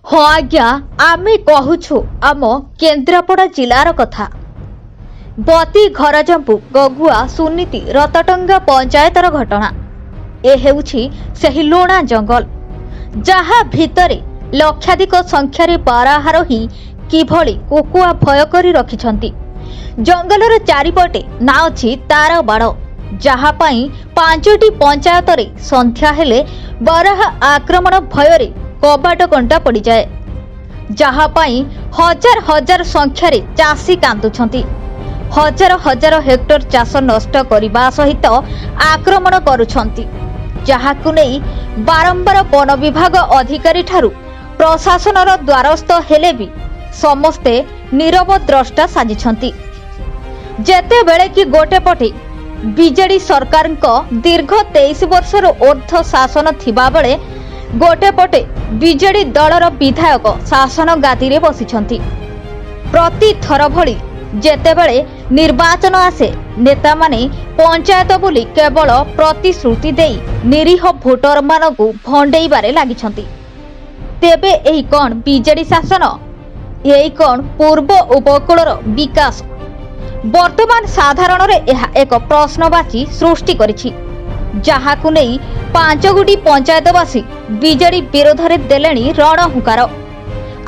ହଁ ଆଜ୍ଞା, ଆମେ କହୁଛୁ ଆମ କେନ୍ଦ୍ରାପଡ଼ା ଜିଲ୍ଲାର କଥା। ବତି ଘରଜମ୍ପୁ ଗଗୁଆ ସୁନୀତି ରତଟଙ୍ଗା ପଞ୍ଚାୟତର ଘଟଣା। ଏ ହେଉଛି ସେହି ଲୁଣା ଜଙ୍ଗଲ, ଯାହା ଭିତରେ ଲକ୍ଷାଧିକ ସଂଖ୍ୟାରେ ବାରାହାରୋହୀ କିଭଳି କୋକୁଆ ଭୟ କରି ରଖିଛନ୍ତି। ଜଙ୍ଗଲର ଚାରିପଟେ ନା ଅଛି ତାର ବାଡ଼, ଯାହା ପାଇଁ 5ଟି ପଞ୍ଚାୟତରେ ସନ୍ଧ୍ୟା ହେଲେ ବାରାହା ଆକ୍ରମଣ ଭୟରେ କବାଟ କଣ୍ଟା ପଡ଼ିଯାଏ, ଯାହା ପାଇଁ ହଜାର ହଜାର ସଂଖ୍ୟାରେ ଚାଷୀ କାନ୍ଦୁଛନ୍ତି। ହଜାର ହଜାର ହେକ୍ଟର ଚାଷ ନଷ୍ଟ କରିବା ସହିତ ଆକ୍ରମଣ କରୁଛନ୍ତି, ଯାହାକୁ ନେଇ ବାରମ୍ବାର ବନ ବିଭାଗ ଅଧିକାରୀ ଠାରୁ ପ୍ରଶାସନର ଦ୍ୱାରସ୍ଥ ହେଲେ ବି ସମସ୍ତେ ନୀରବ ଦ୍ରଷ୍ଟା ସାଜିଛନ୍ତି। ଯେତେବେଳେ କି ଗୋଟେ ପଟେ ବିଜେଡି ସରକାରଙ୍କ ଦୀର୍ଘ 23 ବର୍ଷର ଉର୍ଦ୍ଧ୍ୱ ଶାସନ ଥିବାବେଳେ ଗୋଟେ ପଟେ ବିଜେଡି ଦଳର ବିଧାୟକ ଶାସନ ଗାଦିରେ ବସିଛନ୍ତି। ପ୍ରତିଥର ଭଳି ଯେତେବେଳେ ନିର୍ବାଚନ ଆସେ, ନେତାମାନେ ପଞ୍ଚାୟତ ବୋଲି କେବଳ ପ୍ରତିଶ୍ରୁତି ଦେଇ ନିରୀହ ଭୋଟରମାନଙ୍କୁ ଭଣ୍ଡେଇବାରେ ଲାଗିଛନ୍ତି। ତେବେ ଏହି କ'ଣ ବିଜେଡି ଶାସନ? ଏଇ କ'ଣ ପୂର୍ବ ଉପକୂଳର ବିକାଶ? ବର୍ତ୍ତମାନ ସାଧାରଣରେ ଏହା ଏକ ପ୍ରଶ୍ନବାଚୀ ସୃଷ୍ଟି କରିଛି, ଯାହାକୁ ନେଇ 5ଗୋଟି ପଞ୍ଚାୟତବାସୀ ବିଜେଡି ବିରୋଧରେ ଦେଲେଣି ରଣହୁଙ୍କାର।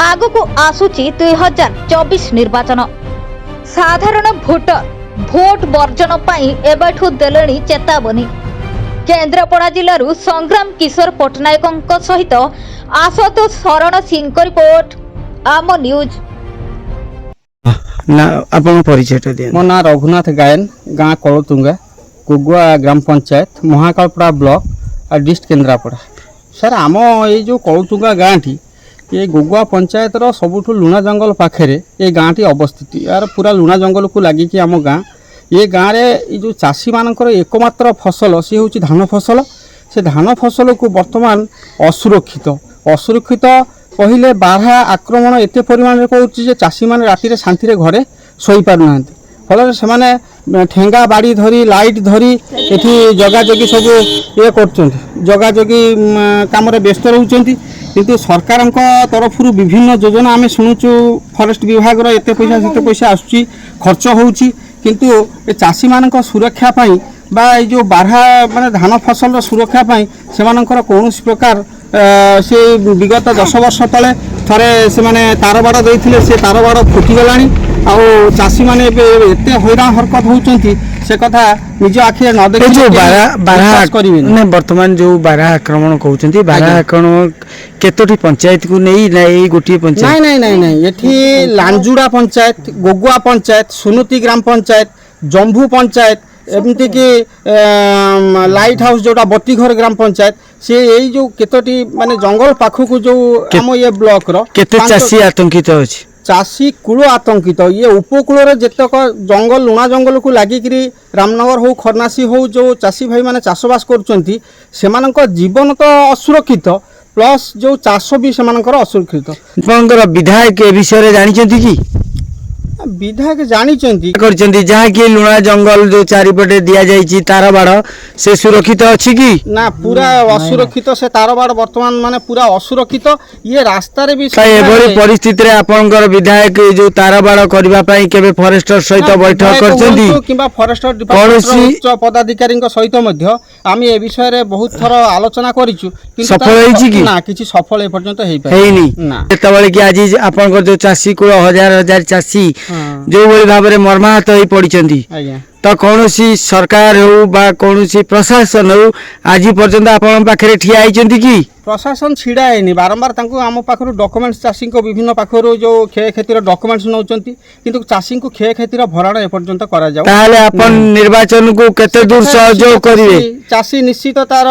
ଆଗକୁ ଆସୁଛି 2024 ନିର୍ବାଚନ। ସାଧାରଣ ଭୋଟର ଭୋଟ ବର୍ଜନ ପାଇଁ ଏବେଠୁ ଦେଲେଣି ଚେତାବନୀ। କେନ୍ଦ୍ରାପଡ଼ା ଜିଲ୍ଲାରୁ ସଂଗ୍ରାମ କିଶୋର ପଟ୍ଟନାୟକଙ୍କ ସହିତ ଆଶୁତୋଷ ଶରଣ ସିଂଙ୍କ ରିପୋର୍ଟ, ଆମ ନ୍ୟୁଜ୍। ନା, ଆପଣଙ୍କ ପରିଚୟଟା ଦିଅନ୍ତୁ। ମୋ ନାଁ ରଘୁନାଥ ଗାୟନ, ଗାଁ କଳତୁଙ୍ଗା, କୁଗୁଆ ଗ୍ରାମ ପଞ୍ଚାୟତ, ମହାକାଳପଡ଼ା ବ୍ଲକ ଆଉ ଡିଷ୍ଟ କେନ୍ଦ୍ରାପଡ଼ା। ସାର୍, ଆମ ଏଇ ଯେଉଁ କଳତୁଙ୍ଗା ଗାଁଟି ଏ ଗୋଗୁଆ ପଞ୍ଚାୟତର ସବୁଠୁ ଲୁଣା ଜଙ୍ଗଲ ପାଖରେ ଏ ଗାଁଟି ଅବସ୍ଥିତ। ଏହାର ପୁରା ଲୁଣା ଜଙ୍ଗଲକୁ ଲାଗିକି ଆମ ଗାଁ। ଏ ଗାଁରେ ଏଇ ଯେଉଁ ଚାଷୀମାନଙ୍କର ଏକମାତ୍ର ଫସଲ, ସିଏ ହେଉଛି ଧାନ ଫସଲ। ସେ ଧାନ ଫସଲକୁ ବର୍ତ୍ତମାନ ଅସୁରକ୍ଷିତ। ଅସୁରକ୍ଷିତ କହିଲେ ବାରହା ଆକ୍ରମଣ ଏତେ ପରିମାଣରେ କରୁଛି ଯେ ଚାଷୀମାନେ ରାତିରେ ଶାନ୍ତିରେ ଘରେ ଶୋଇପାରୁନାହାନ୍ତି। ଫଳରେ ସେମାନେ ଠେଙ୍ଗା ବାଡ଼ି ଧରି, ଲାଇଟ୍ ଧରି ଏଠି ଜଗାଜଗି ସବୁ ଇଏ କରୁଛନ୍ତି, ଜଗାଜଗି କାମରେ ବ୍ୟସ୍ତ ରହୁଛନ୍ତି। କିନ୍ତୁ ସରକାରଙ୍କ ତରଫରୁ ବିଭିନ୍ନ ଯୋଜନା ଆମେ ଶୁଣୁଛୁ, ଫରେଷ୍ଟ ବିଭାଗର ଏତେ ପଇସା ସେତେ ପଇସା ଆସୁଛି, ଖର୍ଚ୍ଚ ହେଉଛି, କିନ୍ତୁ ଏ ଚାଷୀମାନଙ୍କ ସୁରକ୍ଷା ପାଇଁ ବା ଏଇ ଯେଉଁ ବାରହା ମାନେ ଧାନ ଫସଲର ସୁରକ୍ଷା ପାଇଁ ସେମାନଙ୍କର କୌଣସି ପ୍ରକାର ସେ ବିଗତ 10 ବର୍ଷ ତଳେ ଥରେ ସେମାନେ ତାର ବାଡ଼ ଦେଇଥିଲେ, ସେ ତାର ବାଡ଼ ଫୁଟିଗଲାଣି। ଆଉ ଚାଷୀମାନେ ଏବେ ଏତେ ହଇରାଣ ହରକତ ହେଉଛନ୍ତି, ସେ କଥା ନିଜ ଆଖିରେ ନ ଏ ଦେଖିଲେ ଯୋଉ କେହି ବାରହା ବିଶ୍ୱାସ କରିବେନି। ନା, ବର୍ତ୍ତମାନ ଯୋଉ ବାରହା ଆକ୍ରମଣ କହୁଛନ୍ତି, ବାରହା ଆକ୍ରମଣ କେତୋଟି ପଞ୍ଚାୟତକୁ ନେଇ ନା ଏଇ ଗୋଟିଏ ପଞ୍ଚାୟତ? ନାଇଁ ନାଇଁ ନାଇଁ ନାଇଁ, ଏଠି ଲାଞ୍ଜୁଡ଼ା ପଞ୍ଚାୟତ, ଗୋଗୁଆ ପଞ୍ଚାୟତ, ସୁନୁତି ଗ୍ରାମ ପଞ୍ଚାୟତ, ଜମ୍ଭୁ ପଞ୍ଚାୟତ, ଏମିତିକି ଲାଇଟ୍ ହାଉସ୍ ଯୋଉଟା ବତିଘର ଗ୍ରାମ ପଞ୍ଚାୟତ, ସେ ଏଇ ଯୋଉ କେତୋଟି ମାନେ ଜଙ୍ଗଲ ପାଖକୁ ଯୋଉ ଆମ ଇଏ ବ୍ଲକର କେତେ ଚାଷୀ ଆତଙ୍କିତ ଅଛି? ଚାଷୀ କୂଳ ଆତଙ୍କିତ। ଇଏ ଉପକୂଳରେ ଯେତେକ ଜଙ୍ଗଲ, ଲୁଣା ଜଙ୍ଗଲକୁ ଲାଗିକିରି ରାମନଗର ହଉ, ଖରନାସି ହଉ, ଯୋଉ ଚାଷୀ ଭାଇମାନେ ଚାଷବାସ କରୁଛନ୍ତି, ସେମାନଙ୍କ ଜୀବନ ତ ଅସୁରକ୍ଷିତ, ପ୍ଲସ୍ ଯୋଉ ଚାଷ ବି ସେମାନଙ୍କର ଅସୁରକ୍ଷିତ। ଆପଣଙ୍କର ବିଧାୟକ ଏ ବିଷୟରେ ଜାଣିଛନ୍ତି କି? ବିଧାୟକ ଜାଣିଛନ୍ତି। କରିଛନ୍ତି ଯାହାକି ଲୁଣା ଜଙ୍ଗଲ ଯୋଉ ଚାରିପଟେ ଦିଆଯାଇଛି ତାର ବାଡ଼, ସେ ସୁରକ୍ଷିତ ଅଛି କି? ନା, ପୁରା ଅସୁରକ୍ଷିତ। ସେ ତାର ବାଡ଼ ବର୍ତ୍ତମାନ ମାନେ ପୁରା ଅସୁରକ୍ଷିତ। ଇଏ ରାସ୍ତାରେ ବି ତ ଏଭଳି ପରିସ୍ଥିତିରେ ଆପଣଙ୍କର ବିଧାୟକ ଏ ଯୋଉ ତାର ବାଡ଼ କରିବା ପାଇଁ କେବେ ଫରେଷ୍ଟର ସହିତ ନା, ବୈଠକ ବିଧାୟକ କରିଛନ୍ତି? ହୁଅନ୍ତୁ କିମ୍ବା ଫରେଷ୍ଟର ଡିପାର୍ଟମେଣ୍ଟର ଉଚ୍ଚ ପଦାଧିକାରୀଙ୍କ ସହିତ ମଧ୍ୟ ଆମେ ଏ ବିଷୟରେ ବହୁତ ଥର ଆଲୋଚନା କରିଛୁ, କିନ୍ତୁ ସଫଳ ତାର ହେଇଛି କି? ନା, କିଛି ସଫଳ ଏପର୍ଯ୍ୟନ୍ତ ହେଇପାରିନି। ହେଇନି। ନା। ଯେତେବେଳେ କି ଆଜି ଆପଣଙ୍କର ଯୋଉ ଚାଷୀ କୂଳ, ହଜାର ହଜାର ଚାଷୀ ଯୋଉଭଳି ଭାବରେ ମର୍ମାହତ ହେଇ ପଡିଛନ୍ତି, ତ କୌଣସି ସରକାର ହେଉ ବା କୌଣସି ପ୍ରଶାସନ ହେଉ ଆଜି ପର୍ଯ୍ୟନ୍ତ ଆପଣଙ୍କ ପାଖରେ ଠିଆ ହେଇଛନ୍ତି କି? ପ୍ରଶାସନ ଛିଡ଼ା ହେଇନି। ବାରମ୍ବାର ତାଙ୍କୁ ଆମ ପାଖରୁ ଡକୁମେଣ୍ଟସ୍, ଚାଷୀଙ୍କ ବିଭିନ୍ନ ପାଖରୁ ଯେଉଁ କ୍ଷୟକ୍ଷତିର ଡକୁମେଣ୍ଟସ୍ ନେଉଛନ୍ତି, କିନ୍ତୁ ଚାଷୀଙ୍କୁ କ୍ଷୟକ୍ଷତିର ଭରଣା ଏପର୍ଯ୍ୟନ୍ତ କରାଯାଉ ତାହେଲେ ଆପଣ ନିର୍ବାଚନକୁ କେତେ ଦୂର ସେ କଥା ସହଯୋଗ ନିଶ୍ଚିତ କରିବେ? ଚାଷୀ ନିଶ୍ଚିତ ତାର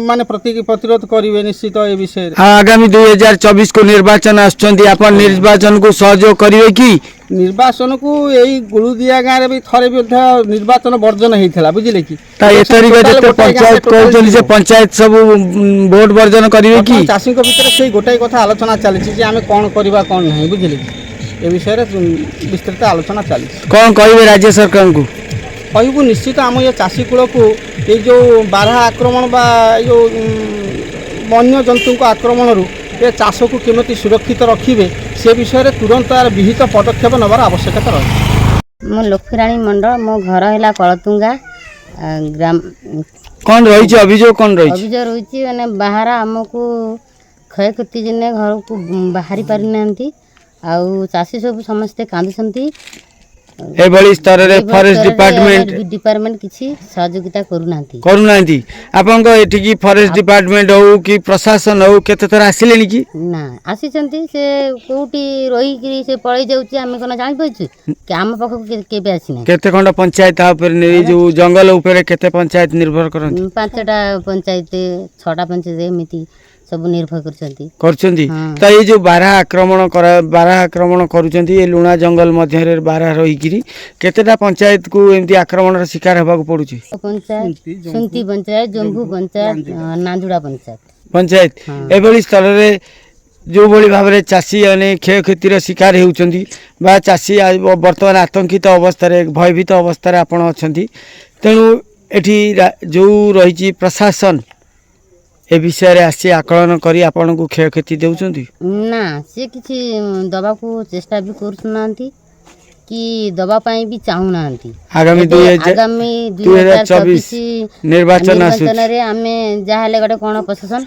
ମାନେ ପ୍ରତିରୋଧ କରିବେ ନିଶ୍ଚିତ ଏ ବିଷୟରେ। ଆଉ ଆଗାମୀ 2024 କୁ ନିର୍ବାଚନ ଆସୁଛନ୍ତି, ଆପଣ ନିର୍ବାଚନକୁ ସହଯୋଗ କରିବେ କି? ନିର୍ବାଚନକୁ ଏଇ ଗୁଳୁଦିଆ ଗାଁରେ ବି ଥରେ ବି ମଧ୍ୟ ନିର୍ବାଚନ ବର୍ଜନ ହେଇଥିଲା, ବୁଝିଲେ କି? ତା ଏଥରିକ ଟୋଟାଲ ଯେତେ ଗୋଟାଏ ଗାଁରେ ପଞ୍ଚାୟତ ଟୋଟାଲ କହୁଛନ୍ତି, ସେ ଯିବ। ପଞ୍ଚାୟତ ସବୁ ଭୋଟ ବର୍ଜନ କରିବେ କି? ବର୍ତ୍ତମାନ ଚାଷୀଙ୍କ ଭିତରେ ସେଇ ଗୋଟାଏ କଥା ଆଲୋଚନା ଚାଲିଛି ଯେ ଆମେ କ'ଣ କରିବା କ'ଣ ନାହିଁ, ବୁଝିଲେ କି? ଏ ବିଷୟରେ ବିସ୍ତୃତ ଆଲୋଚନା ଚାଲିଛି। କ'ଣ କହିବେ ରାଜ୍ୟ ସରକାରଙ୍କୁ? କହିବୁ ନିଶ୍ଚିତ ଆମ ଏ ଚାଷୀ କୂଳକୁ ଏଇ ଯେଉଁ ବାରହା ଆକ୍ରମଣ ବା ଏଇ ଯେଉଁ ବନ୍ୟଜନ୍ତୁଙ୍କ ଆକ୍ରମଣରୁ ଏ ଚାଷକୁ କେମିତି ସୁରକ୍ଷିତ ରଖିବେ ସେ ବିଷୟରେ ତୁରନ୍ତ ଏହାର ବିହିତ ପଦକ୍ଷେପ ନେବାର ଆବଶ୍ୟକତା ରହିଛି। ମୁଁ ଲକ୍ଷ୍ମୀରାଣୀ ମଣ୍ଡଳ, ମୋ ଘର ହେଲା କଳତୁଙ୍ଗା ଗ୍ରାମ। କ'ଣ ରହିଛି ଅଭିଯୋଗ, କ'ଣ ରହିଛି? ଅଭିଯୋଗ ରହିଛି ମାନେ ବାହାର ଆମକୁ କ୍ଷୟକ୍ଷତି ଜନ୍ୟ ଘରକୁ ବାହାରି ପାରିନାହାନ୍ତି, ଆଉ ଚାଷୀ ସବୁ ସମସ୍ତେ କାନ୍ଦୁଛନ୍ତି। ଏଭଳି ସ୍ତରରେ ଏଭଳି ଫରେଷ୍ଟ ସ୍ତରରେ ଡିପାର୍ଟମେଣ୍ଟ ଡିପାର୍ଟମେଣ୍ଟ କିଛି ସହଯୋଗିତା କରୁନାହାନ୍ତି। କରୁନାହାନ୍ତି। ଆପଣଙ୍କ ଏଠିକି ଫରେଷ୍ଟ ଡିପାର୍ଟମେଣ୍ଟ ହଉ କି ପ୍ରଶାସନ ହଉ, କେତେ ଥର ଆସିଲେଣି କି? ନା, ଆସିଛନ୍ତି। ସେ କୋଉଠି ରହିକିରି ସେ ପଳେଇ ଯାଉଛି, ଆମେ କ'ଣ ଜାଣିପାରୁଛୁ କି? ଆମ ପାଖକୁ କେବେ ଆସିନାହିଁ। କେତେ ଖଣ୍ଡ ପଞ୍ଚାୟତ ତା ଉପରେ ଏଇ ଯୋଉ ଜଙ୍ଗଲ ଉପରେ କେତେ ପଞ୍ଚାୟତ ନିର୍ଭର କରନ୍ତି? 5ଟା ପଞ୍ଚାୟତ, 6ଟା ପଞ୍ଚାୟତ ଏମିତି ସବୁ ନିର୍ଭର କରୁଛନ୍ତି। କରୁଛନ୍ତି। ହଁ। ତ ଏଇ ଯୋଉ ବାରହା ଆକ୍ରମଣ କରା ବାରହା ଆକ୍ରମଣ କରୁଛନ୍ତି, ଏ ଲୁଣା ଜଙ୍ଗଲ ମଧ୍ୟରେ ବାରହା ରହିକିରି କେତେଟା ପଞ୍ଚାୟତକୁ ଏମିତି ଆକ୍ରମଣର ଶିକାର ହେବାକୁ ପଡୁଛି? ପଞ୍ଚାୟତ ସୁନ୍ତି ପଞ୍ଚାୟତ, ଜମ୍ବୁ ପଞ୍ଚାୟତ, ନାଞ୍ଜୁଡ଼ା ପଞ୍ଚାୟତ। ପଞ୍ଚାୟତ। ହଁ। ଏଭଳି ସ୍ତରରେ ଯେଉଁଭଳି ଭାବରେ ଚାଷୀ ମାନେ କ୍ଷୟକ୍ଷତିର ଶିକାର ହେଉଛନ୍ତି ବା ଚାଷୀ ବର୍ତ୍ତମାନ ଆତଙ୍କିତ ଅବସ୍ଥାରେ, ଭୟଭୀତ ଅବସ୍ଥାରେ ଆପଣ ଅଛନ୍ତି, ତେଣୁ ଏଠି ଯୋଉ ରହିଛି ପ୍ରଶାସନ, ଏ ବିଷୟରେ ଆସି ଆକଳନ କରି ଆପଣଙ୍କୁ କ୍ଷୟକ୍ଷତି ଦେଉଛନ୍ତି? ନା, ସେ କିଛି ଦବାକୁ ଚେଷ୍ଟା ବି କରୁନାହାନ୍ତି କି ଦବା ପାଇଁ ବି ଚାହୁଁନାହାନ୍ତି। ଆଗାମୀ ଏବେ ଆଗାମୀ 2024 ନିର୍ବାଚନ ଆସୁଛି। ନିର୍ବାଚନରେ ଆମେ ଯାହାହେଲେ ଗୋଟେ କ'ଣ ପ୍ରଶାସନ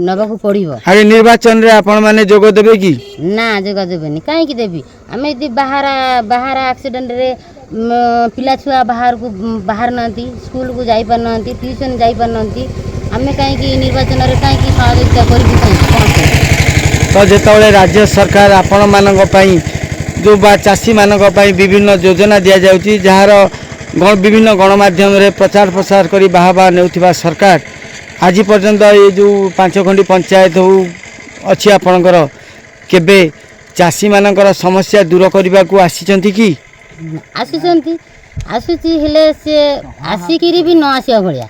ନେବାକୁ ପଡ଼ିବ। ଆগে ନିର୍ବାଚନରେ ଆପଣମାନେ ଯୋଗ ଦେବେ କି? ନା, ଯୋଗ ଦେବେନି। କାହିଁକି ଦେବି? ଆମେ ଯଦି ବାହାର ଆକ୍ସିଡେଣ୍ଟରେ ପିଲା ଛୁଆ ବାହାରକୁ ବାହାରୁନାହାନ୍ତି, ସ୍କୁଲକୁ ଯାଇପାରୁନାହାନ୍ତି, ଟ୍ୟୁସନ୍ ଯାଇପାରୁନାହାନ୍ତି, ଆମେ କାହିଁକି ନିର୍ବାଚନରେ କାହିଁକି ସହଯୋଗିତା କରିବୁ? କାହିଁକି, କ'ଣ ପାଇଁ? ତ ଯେତେବେଳେ ରାଜ୍ୟ ସରକାର ଆପଣମାନଙ୍କ ପାଇଁ ଯେଉଁ ବା ଚାଷୀମାନଙ୍କ ପାଇଁ ବିଭିନ୍ନ ଯୋଜନା ଦିଆଯାଉଛି, ଯାହାର ବିଭିନ୍ନ ଗଣମାଧ୍ୟମରେ ପ୍ରଚାର ପ୍ରସାର କରି ବାହା ବାହା ନେଉଥିବା ସରକାର ଆଜି ପର୍ଯ୍ୟନ୍ତ ଏ ଯେଉଁ 5 ଖଣ୍ଡି ପଞ୍ଚାୟତ ହଉ ଅଛି ଆପଣଙ୍କର, କେବେ ଚାଷୀମାନଙ୍କର ସମସ୍ୟା ଦୂର କରିବାକୁ ଆସିଛନ୍ତି କି? ଆସୁଛନ୍ତି, ଆସୁଛି, ହେଲେ ସେ ଆସିକିରି ବି ନ ଆସିବା ଭଳିଆ,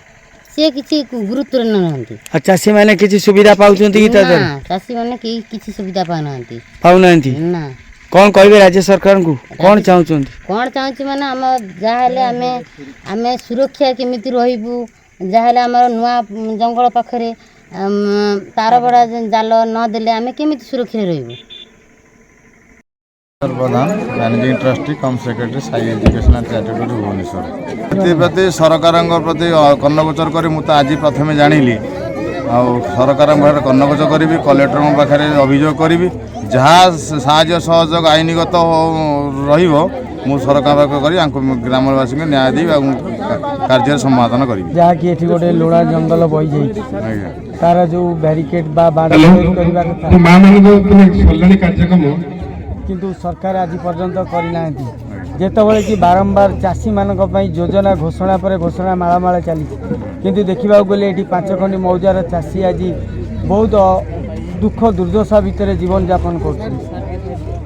ସେ କିଛି ଗୁରୁତ୍ୱ ନେଉନାହାନ୍ତି। ଆଉ ଚାଷୀମାନେ କିଛି ସୁବିଧା ପାଉଛନ୍ତି କି ତା ନା, ଦ୍ୱାରା? ଚାଷୀମାନେ କେହି କିଛି ସୁବିଧା ପାଉନାହାନ୍ତି। ପାଉନାହାନ୍ତି। ନା। କ'ଣ କହିବେ ରାଜ୍ୟ ସରକାରଙ୍କୁ, କ'ଣ ଚାହୁଁଛନ୍ତି? କ'ଣ ଚାହୁଁଛି ମାନେ ଆମ ଯାହାହେଲେ ଆମେ ସୁରକ୍ଷା କେମିତି ରହିବୁ। ଯାହାହେଲେ ଆମର ନୂଆ ଜଙ୍ଗଲ ପାଖରେ ତାରବଡ଼ା ଜାଲ ନଦେଲେ ଆମେ କେମିତି ସୁରକ୍ଷାରେ ରହିବୁ? ପ୍ରଧାନ, Managing Trustee cum Secretary, Sai Educational Charitable, Bhubaneswar. ଏଥିପ୍ରତି ସରକାରଙ୍କ ପ୍ରତି କର୍ଣ୍ଣଗୋଚର କରି ମୁଁ ତ ଆଜି ପ୍ରଥମେ ଜାଣିଲି, ଆଉ ସରକାରଙ୍କ ପାଖରେ କର୍ଣ୍ଣଗୋଚର କରିବି, କଲେକ୍ଟରଙ୍କ ପାଖରେ ଅଭିଯୋଗ କରିବି। ଯାହା ସାହାଯ୍ୟ ସହଯୋଗ ଆଇନଗତ ରହିବ, ମୁଁ ସରକାରଙ୍କ ପାଖରେ କରି ଆଙ୍କୁ ଗ୍ରାମବାସୀଙ୍କୁ ନ୍ୟାୟ ଦେବି ଆଉ କାର୍ଯ୍ୟରେ ସମାଧାନ କରିବି। ଯାହାକି ଏଠି ଗୋଟେ ଲୁଣା ଜଙ୍ଗଲ ବହିଯାଇଛି, ଆଜ୍ଞା, ତାର ଯୋଉ ବ୍ୟାରିକେଡ୍ ବା ବାଡ଼ ତିଆରି କରିବା କଥା, ମା ମାନଙ୍କ ସରିଲାଣି କାର୍ଯ୍ୟକ୍ରମ, କିନ୍ତୁ ସରକାର ଆଜି ପର୍ଯ୍ୟନ୍ତ କରିନାହାନ୍ତି। ଯେତେବେଳେ କି ବାରମ୍ବାର ଚାଷୀମାନଙ୍କ ପାଇଁ ଯୋଜନା ଘୋଷଣା ପରେ ଘୋଷଣା ମାଳମାଳ ଚାଲିଛି, କିନ୍ତୁ ଦେଖିବାକୁ ଗଲେ ଏଠି 5 ଖଣ୍ଡି ମୌଜାର ଚାଷୀ ଆଜି ବହୁତ ଦୁଃଖ ଦୁର୍ଦ୍ଦଶା ଭିତରେ ଜୀବନଯାପନ କରୁଛନ୍ତି।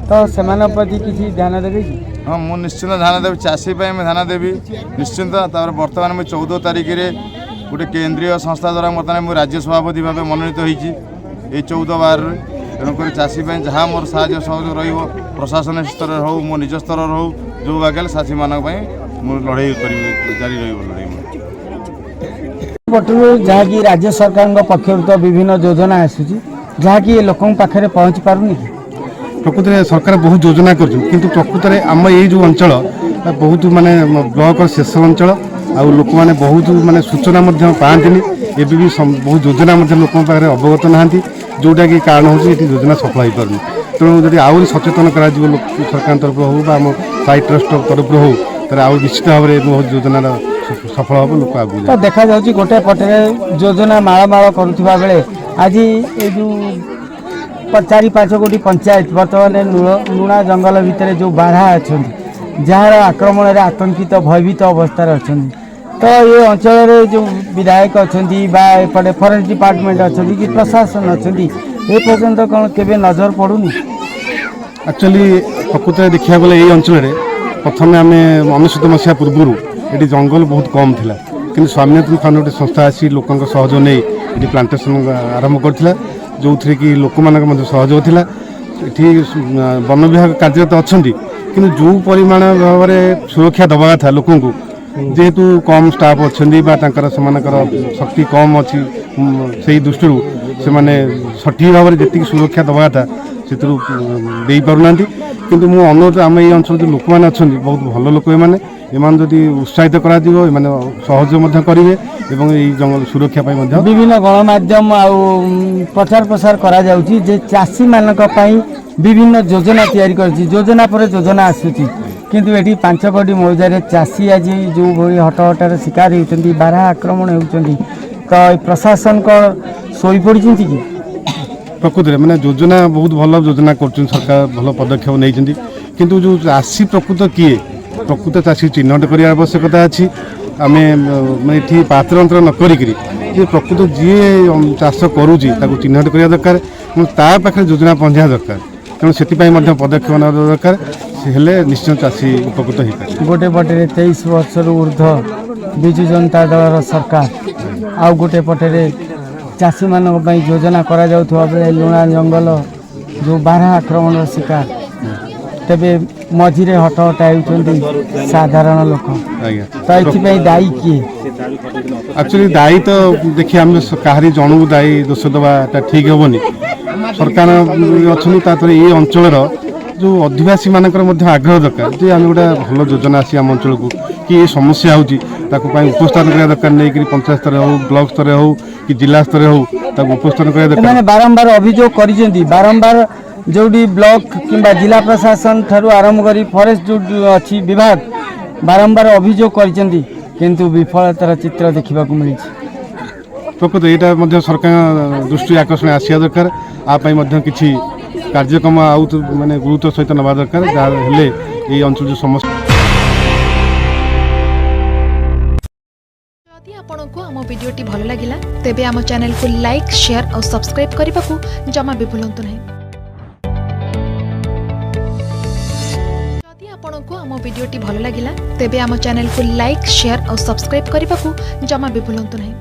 ତ ସେମାନଙ୍କ ପ୍ରତି କିଛି ଧ୍ୟାନ ଦେବେ କି? ହଁ, ମୁଁ ନିଶ୍ଚିନ୍ତ ଧ୍ୟାନ ଦେବି। ଚାଷୀ ପାଇଁ ମୁଁ ଧ୍ୟାନ ଦେବି ନିଶ୍ଚିନ୍ତ। ତାପରେ ବର୍ତ୍ତମାନ ମୁଁ 14 ତାରିଖରେ ଗୋଟେ କେନ୍ଦ୍ରୀୟ ସଂସ୍ଥା ଦ୍ୱାରା ବର୍ତ୍ତମାନ ମୁଁ ରାଜ୍ୟ ସଭାପତି ଭାବେ ମନୋନୀତ ହୋଇଛି ଏଇ 14/12ରେ। ତେଣୁକରି ଚାଷୀ ପାଇଁ ଯାହା ମୋର ସାହାଯ୍ୟ ସହଯୋଗ ରହିବ, ପ୍ରଶାସନ ସ୍ତରରେ ହେଉ, ମୋ ନିଜ ସ୍ତରରେ ହେଉ, ଯେଉଁ ବାଗେଲେ ଚାଷୀମାନଙ୍କ ପାଇଁ ମୁଁ ଲଢ଼େଇ କରିବି, ଜାରି ରହିବ ଲଢ଼େଇ ମୋର। ପଟରୁ ଯାହାକି ରାଜ୍ୟ ସରକାରଙ୍କ ପକ୍ଷରୁ ତ ବିଭିନ୍ନ ଯୋଜନା ଆସୁଛି, ଯାହାକି ଏ ଲୋକଙ୍କ ପାଖରେ ପହଞ୍ଚି ପାରୁନି କି? ପ୍ରକୃତରେ ସରକାର ବହୁତ ଯୋଜନା କରୁଛନ୍ତି, କିନ୍ତୁ ପ୍ରକୃତରେ ଆମ ଏଇ ଯେଉଁ ଅଞ୍ଚଳ ବହୁତ ମାନେ ବ୍ଲକର ଶେଷ ଅଞ୍ଚଳ, ଆଉ ଲୋକମାନେ ବହୁତ ମାନେ ସୂଚନା ମଧ୍ୟ ପାଆନ୍ତିନି। ଏବେ ବି ବହୁତ ଯୋଜନା ମଧ୍ୟ ଲୋକଙ୍କ ପାଖରେ ଅବଗତ ନାହାନ୍ତି, ଯେଉଁଟାକି କାରଣ ହେଉଛି ଏଠି ଯୋଜନା ସଫଳ ହୋଇପାରୁନି। ତେଣୁ ଯଦି ଆହୁରି ସଚେତନ କରାଯିବ ଲୋକ, ସରକାରଙ୍କ ତରଫରୁ ହେଉ ବା ଆମ ସାଇ ଟ୍ରଷ୍ଟ ତରଫରୁ ହେଉ, ତାହେଲେ ଆଉ ନିଶ୍ଚିତ ଭାବରେ ବହୁତ ଯୋଜନାର ସଫଳ ହେବ, ଲୋକ ଆଗକୁ ତ ଦେଖାଯାଉଛି ଗୋଟେ ପଟରେ ଯୋଜନା ମାଳମାଳ କରୁଥିବା ବେଳେ ଆଜି ଏଇ ଯେଉଁ 4 5 ଗୋଟି ପଞ୍ଚାୟତ ବର୍ତ୍ତମାନ ଲୁଣା ଜଙ୍ଗଲ ଭିତରେ ଯେଉଁ ବାରହା ଅଛନ୍ତି, ଯାହାର ଆକ୍ରମଣରେ ଆତଙ୍କିତ ଭୟଭୀତ ଅବସ୍ଥାରେ ଅଛନ୍ତି, ତ ଏ ଅଞ୍ଚଳରେ ଯେଉଁ ବିଧାୟକ ଅଛନ୍ତି ବା ଏପଟେ ଫରେଷ୍ଟ ଡିପାର୍ଟମେଣ୍ଟ ଅଛନ୍ତି କି ପ୍ରଶାସନ ଅଛନ୍ତି, ଏ ପର୍ଯ୍ୟନ୍ତ କ'ଣ କେବେ ନଜର ପଡ଼ୁନି? ଆକ୍ଚୁଆଲି ପ୍ରକୃତରେ ଦେଖିବାକୁ ଗଲେ ଏଇ ଅଞ୍ଚଳରେ ପ୍ରଥମେ ଆମେ 99 ମସିହା ପୂର୍ବରୁ ଏଠି ଜଙ୍ଗଲ ବହୁତ କମ୍ ଥିଲା, କିନ୍ତୁ ସ୍ୱାମୀନାଥନ ଫାଉଣ୍ଡ ଗୋଟେ ସଂସ୍ଥା ଆସି ଲୋକଙ୍କ ସହଯୋଗ ନେଇ ଏଠି ପ୍ଲାଣ୍ଟେସନ୍ ଆରମ୍ଭ କରିଥିଲା, ଯେଉଁଥିରେ କି ଲୋକମାନଙ୍କ ମଧ୍ୟ ସହଯୋଗ ଥିଲା। ଏଠି ବନ ବିଭାଗ କାର୍ଯ୍ୟରତ ଅଛନ୍ତି, କିନ୍ତୁ ଯେଉଁ ପରିମାଣ ଭାବରେ ସୁରକ୍ଷା ଦେବା କଥା ଲୋକଙ୍କୁ, ଯେହେତୁ କମ୍ ଷ୍ଟାଫ୍ ଅଛନ୍ତି ବା ତାଙ୍କର ସେମାନଙ୍କର ଶକ୍ତି କମ୍ ଅଛି, ସେଇ ଦୃଷ୍ଟିରୁ ସେମାନେ ସଠିକ୍ ଭାବରେ ଯେତିକି ସୁରକ୍ଷା ଦେବା କଥା ସେଥିରୁ ଦେଇପାରୁନାହାନ୍ତି। କିନ୍ତୁ ମୁଁ ଅନୁରୋଧ, ଆମ ଏଇ ଅଞ୍ଚଳରେ ଯେଉଁ ଲୋକମାନେ ଅଛନ୍ତି, ବହୁତ ଭଲ ଲୋକ ଏମାନେ। ଏମାନେ ଯଦି ଉତ୍ସାହିତ କରାଯିବ, ଏମାନେ ସହଯୋଗ ମଧ୍ୟ କରିବେ ଏବଂ ଏଇ ଜଙ୍ଗଲ ସୁରକ୍ଷା ପାଇଁ ମଧ୍ୟ ବିଭିନ୍ନ ଗଣମାଧ୍ୟମ ଆଉ ପ୍ରଚାର ପ୍ରସାର କରାଯାଉଛି ଯେ ଚାଷୀମାନଙ୍କ ପାଇଁ ବିଭିନ୍ନ ଯୋଜନା ତିଆରି କରିଛି, ଯୋଜନା ପରେ ଯୋଜନା ଆସୁଛି, କିନ୍ତୁ ଏଠି 5 କୋଟି ମୌଜାରେ ଚାଷୀ ଆଜି ଯେଉଁଭଳି ହଟହଟାର ଶିକାର ହେଉଛନ୍ତି, ବାରହା ଆକ୍ରମଣ ହେଉଛନ୍ତି, ତ ଏ ପ୍ରଶାସନ କ'ଣ ଶୋଇପଡ଼ିଛନ୍ତି କି? ପ୍ରକୃତରେ ମାନେ ଯୋଜନା ବହୁତ ଭଲ ଯୋଜନା କରୁଛନ୍ତି ସରକାର, ଭଲ ପଦକ୍ଷେପ ନେଇଛନ୍ତି। କିନ୍ତୁ ଯେଉଁ ଚାଷୀ ପ୍ରକୃତ କିଏ, ପ୍ରକୃତ ଚାଷୀ ଚିହ୍ନଟ କରିବା ଆବଶ୍ୟକତା ଅଛି। ଆମେ ମାନେ ଏଠି ପାତର ଅନ୍ତର ନ କରିକିରି ଯେ ପ୍ରକୃତ ଯିଏ ଚାଷ କରୁଛି, ତାକୁ ଚିହ୍ନଟ କରିବା ଦରକାର ଏବଂ ତା ପାଖରେ ଯୋଜନା ପହଞ୍ଚିବା ଦରକାର। ତେଣୁ ସେଥିପାଇଁ ମଧ୍ୟ ପଦକ୍ଷେପ ନେବା ଦରକାର। ସେ ହେଲେ ନିଶ୍ଚୟ ଚାଷୀ ଉପକୃତ ହେଇପାରିବେ। ଗୋଟେ ପଟରେ 23 ବର୍ଷରୁ ଉର୍ଦ୍ଧ୍ୱ ବିଜୁ ଜନତା ଦଳର ସରକାର, ଆଉ ଗୋଟେ ପଟରେ ଚାଷୀମାନଙ୍କ ପାଇଁ ଯୋଜନା କରାଯାଉଥିବା ବେଳେ ଲୁଣା ଜଙ୍ଗଲ ଯେଉଁ ବାରହା ଆକ୍ରମଣର ଶିକାର, ତେବେ ମଝିରେ ହଟହଟା ହେଉଛନ୍ତି ସାଧାରଣ ଲୋକ। ତ ଏଥିପାଇଁ ଦାୟୀ କିଏ? ଆକ୍ଚୁଆଲି ଦାୟୀ ତ ଦେଖି ଆମେ କାହାରି ଜଣକୁ ଦାୟୀ ଦୋଷ ଦେବାଟା ଠିକ୍ ହେବନି। ସରକାର ଅଛନ୍ତି, ତାପରେ ଏଇ ଅଞ୍ଚଳର ଯେଉଁ ଅଧିବାସୀମାନଙ୍କର ମଧ୍ୟ ଆଗ୍ରହ ଦରକାର ଯେ ଆମେ ଗୋଟେ ଭଲ ଯୋଜନା ଆସି ଆମ ଅଞ୍ଚଳକୁ କି ଏ ସମସ୍ୟା ହେଉଛି, ତାକୁ ପାଇଁ ଉପସ୍ଥାପନ କରିବା ଦରକାର ନେଇକରି ପଞ୍ଚାୟତ ସ୍ତରରେ ହେଉ, ବ୍ଲକ ସ୍ତରରେ ହେଉ କି ଜିଲ୍ଲା ସ୍ତରରେ ହେଉ, ତାକୁ ଉପସ୍ଥାପନ କରିବା ଦରକାର। ଏମାନେ ବାରମ୍ବାର ଅଭିଯୋଗ କରିଛନ୍ତି, ବାରମ୍ବାର ଯେଉଁଠି ବ୍ଲକ କିମ୍ବା ଜିଲ୍ଲା ପ୍ରଶାସନ ଠାରୁ ଆରମ୍ଭ କରି ଫରେଷ୍ଟ ଯେଉଁ ଅଛି ବିଭାଗ, ବାରମ୍ବାର ଅଭିଯୋଗ କରିଛନ୍ତି, କିନ୍ତୁ ବିଫଳତାର ଚିତ୍ର ଦେଖିବାକୁ ମିଳିଛି। ପ୍ରକୃତ ଏଇଟା ମଧ୍ୟ ସରକାରଙ୍କ ଦୃଷ୍ଟି ଆକର୍ଷଣ ଆସିବା ଦରକାର। ଆ ପାଇଁ ମଧ୍ୟ କିଛି କାର୍ଯ୍ୟକ୍ରମ ଆଉ ତ ମାନେ ଗୁରୁତ୍ୱ ସହିତ ନେବା ଦରକାର, ଯାହା ହେଲେ ଏଇ ଅଞ୍ଚଳ ଯେଉଁ ସମସ୍ୟା ଯଦି ଆପଣଙ୍କୁ ଆମ ଭିଡ଼ିଓଟି ଭଲ ଲାଗିଲା, ତେବେ ଆମ ଚ୍ୟାନେଲକୁ ଲାଇକ୍, ସେୟାର ଆଉ ସବସ୍କ୍ରାଇବ୍ କରିବାକୁ ଜମା ବି ଭୁଲନ୍ତୁ ନାହିଁ। ଯଦି ଆପଣଙ୍କୁ ଆମ ଭିଡ଼ିଓଟି ଭଲ ଲାଗିଲା, ତେବେ ଆମ ଚ୍ୟାନେଲକୁ ଲାଇକ୍, ସେୟାର ଆଉ ସବସ୍କ୍ରାଇବ୍ କରିବାକୁ ଜମା ବି ଭୁଲନ୍ତୁ ନାହିଁ।